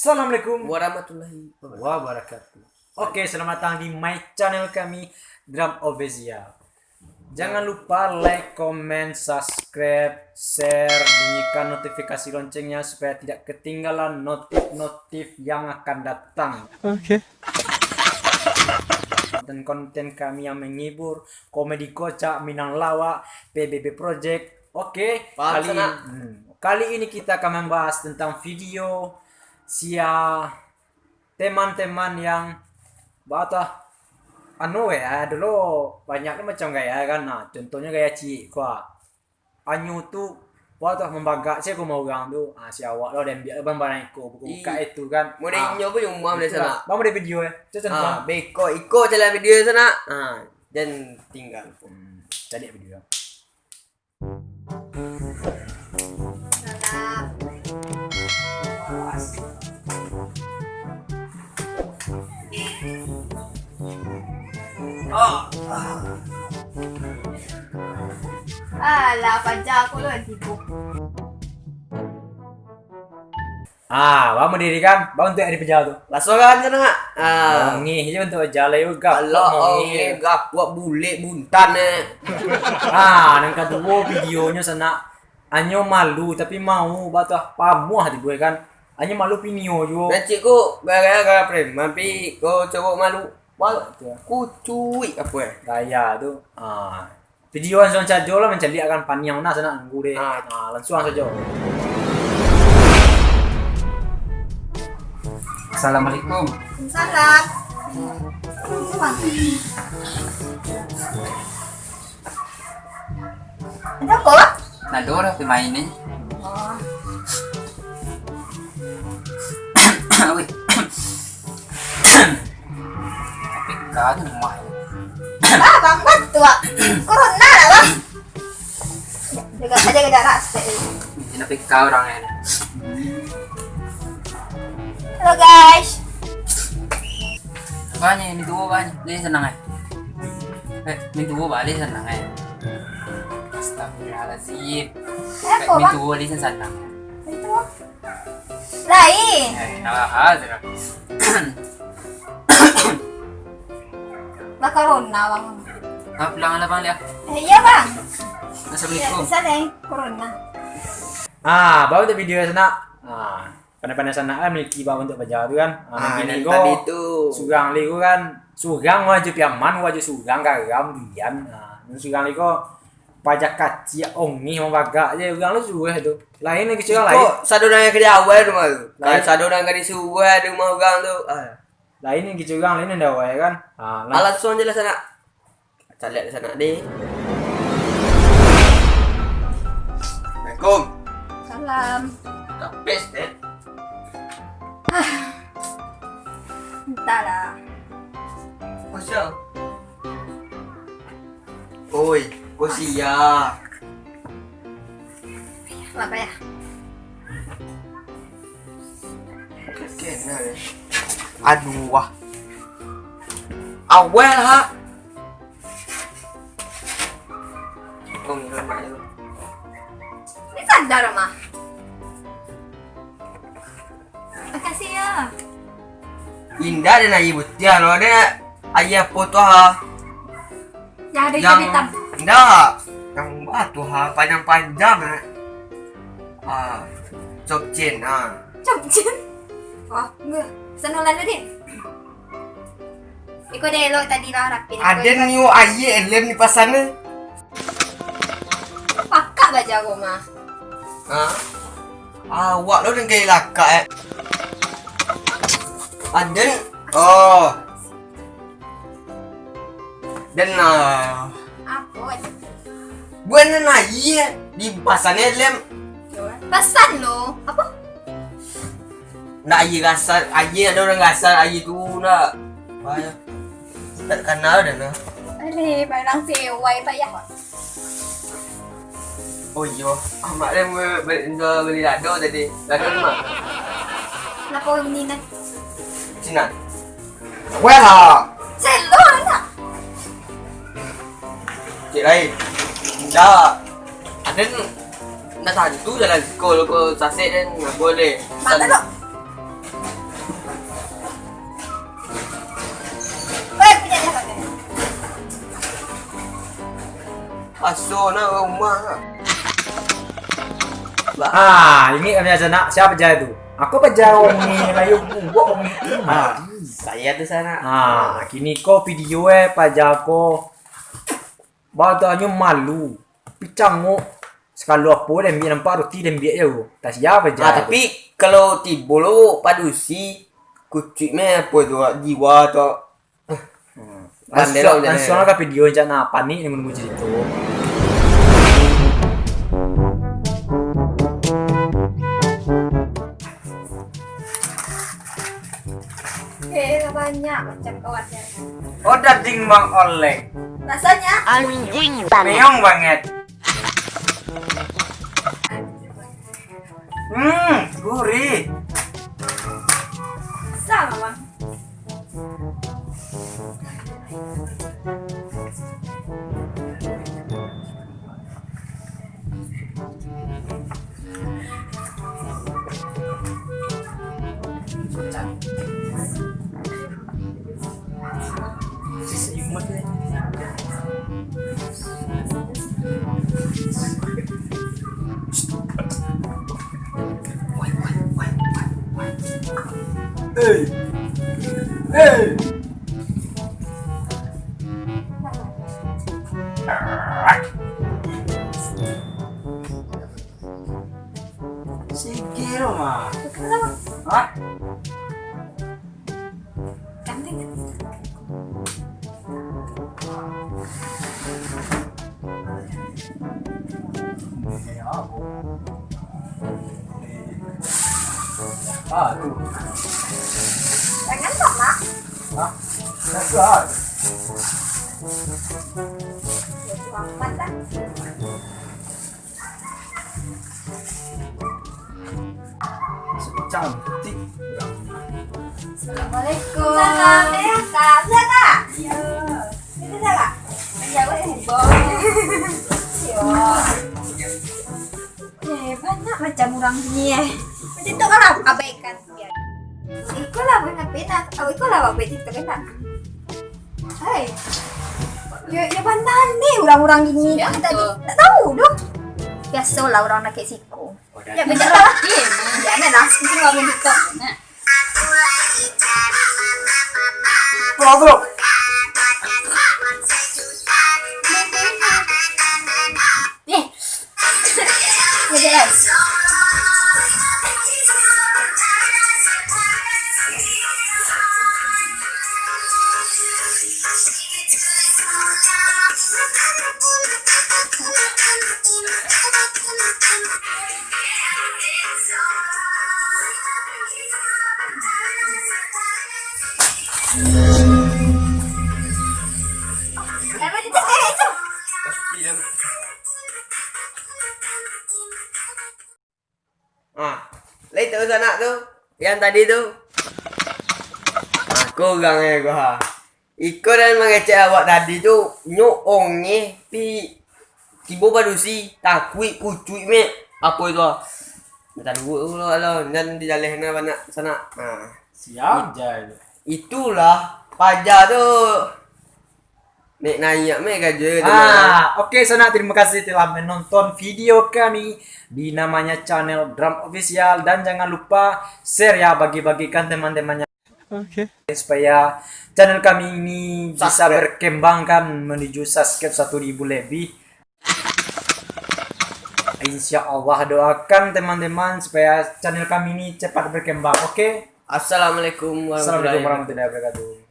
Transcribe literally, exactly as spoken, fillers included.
Assalamualaikum warahmatullahi wabarakatuh. Oke, selamat datang di my channel kami, Drum Official. Jangan lupa like, comment, subscribe, share, bunyikan notifikasi loncengnya supaya tidak ketinggalan notif-notif yang akan datang. Oke. Konten-konten kami yang menghibur, komedi kocak, Minang lawak, P B B Project. Oke, kali ini kita akan membahas tentang video sia teman-teman yang batah anu gaya dulu banyak ni macam gaya kan. Nah, contohnya gaya ciek ko. Anyo tu batah mambagak sia ko mah urang tu. Ah, si awak lo diambiak bang barang iko buka-buka itu kan. Model inyo pun rumah model sana. Bang model video eh. Cek contoh. Ah, beko iko jalan video sana. Ah, dan tinggal. Hmm, cari video. Alah, paja aku lo tibo. Ah, bang diri kan, bang tu ado paja tu. Lah sorang tu nak. Ah. Ongeh je bantuak paja lah yo, gapok. Alah, ongeh, gapok bulek buntan eh. Ah, nan kaduo videonyo sanak. Anyo malu tapi mau batah pamuah tibo kan. Anyo malu pinio juo. Becik ko gara-gara preman pi ko cowok malu. Wah, kucuik apo eh? Gaya tu. Ah. Video langsung sajo lah mancaliak kan paniang nah sanak nunggu deh. Ah. Ah, langsung sajo. Assalamualaikum. Salam. Ada apa? Nado lah pemain ni. Oh. Weh. Tapi kau ni rumah ni. Ah, bang, batua. Corona lah, bang. Jaga, jaga jarak, stay. Ini P K orang ni. Halo, guys. Banyak ini dua banyak. Ni senang eh. Eh, mintu balik sanang eh. Astagfirullahalazim. Eh, apa, Bang? Mintu balik sanang. Mintu apa? Lain. Eh, salah aja lah. Lah corona, Bang. Ah, pulang lah, Bang, ya. Eh, iya, Bang. Assalamualaikum. Ya, salam, corona. Ah, baru tu video sana. Ah. Pandai-pandai sanak lah miliki bawa untuk paja tu kan. Ah, nan kini ko tadi tu. Surang li ko kan. Surang wajah piaman, wajah surang garam dian. Ah, nan surang li ko paja kaciak ongeh mambagak je. Urang lu suruh tu. Lain lagi surang lain. Iko sado nan ka di awal tu mah tu. Lain. Kan sado nan ka di suruh tu mah urang tu. Ah. Lain lagi surang lain nan di awal kan. Ah, lah. Alah, suang je lah sanak. Caliak di sanak deh. Assalamualaikum. Salam. Tapis deh. Entahlah. Kosong. Oi, kosong. Lah payah. Kenal. Aduh wah. Awal ha. Ni sadar mah. Makasih ya. Indah dan air putih lo ada air apa tu ha. Yang ada hitam-hitam. Ndak. Yang batu ha, panjang-panjang eh. Ah, copcin ha. Copcin. Oh, enggak. Sana lalu deh. Iko deh elok tadi lah rapi. Ada niu air elem di pasar ni. Pakak baja rumah. Ha? Awak lo dengan lakak eh. Ada ni. Oh. Dan ah. Apa? Bukan nan air di pasar ni lem. Pasar lo. Apa? Nak air gasar, air ada orang gasar air tu nak. Payah. Tak kenal dah lah. Aduh, barang sewa ya, Pak ya. Oh iyo, Ahmad dia beli, beli, beli lado tadi. Lado ni mak. Kenapa orang ni nak? Cina. Weh ha. Selo nak. Cik lain. Dah. Ada ni. Nak tantu jalan sekolah ko sasek dan nak boleh. Mata dok. Aso nak rumah. Ah, ini kami aja nak. Siapa aja tu? Aku aja orang ni, layu buat orang ni. Ah, saya tu sana. Ah, kini ko video eh paja ko. Badanyo malu. Picangok. Sekalo apo den ambiak nampak roti den ambiak je. Tak siapa aja. Ah, tapi kalau tibo lo padusi, kucuik meh apo tu, jiwa tu. Hmm. Pandai lah. Lansuang, lansuang lah ka video, cak nah, panik nunggu-nunggu carito. Eh, lah banyak macam kawannya. Oh, daging Bang Oleng. Rasanya? Anjing. Meong banget. Hmm, gurih. Sama, Bang. Hei! Hei! Sige lo, mah. Hah? Ganteng. Ah, tu. Jangan, Pak, Mak. Hah? Biasa. Ya, Tuhan, Pak, dah. Cantik. Assalamualaikum. Salam, eh, Kak. Bisa, Kak? Iya. Bisa, Kak? Iya, aku sibuk. Iya. Eh, banyak macam urang ni, eh. Macam tu kan lah, abaikan. Iko lah, bukan pena. Oh, iko lah, buat TikTok, kan, Kak? Hai. Yo, yo, bana ni urang-urang gini. Siapa? Tak, tak tahu doh. Biasolah urang nak kek siko. Oh, ya, dah. Beda lah. Iya, nah. Ya, nah, langsung tu urang TikTok. Nah. Pulang tu. Eh. Nggak jelas. Ah, lai tahu sanak tu? Yang tadi tu? Aku urang eh, gua. Iko nan mangecek awak tadi tu, nyo ongeh, pi tibo padusi, takuik, kucuik, mek. Apo itu, ah? Minta duit tu lah, lah. Nan dijaleh na banyak sanak. Ah. Siap, Jai. Itulah paja tu. Nek naiak meh gaji tu. Ah, oke, sanak, terima kasih telah menonton video kami di namanya channel Drum Official, dan jangan lupa share ya, bagi-bagikan teman-temannya. Oke. Supaya channel kami ini bisa berkembang kan, menuju subscribe satu ribu lebih. Insya Allah, doakan teman-teman supaya channel kami ini cepat berkembang. Oke. Assalamualaikum warahmatullahi wabarakatuh. Assalamualaikum warahmatullahi wabarakatuh.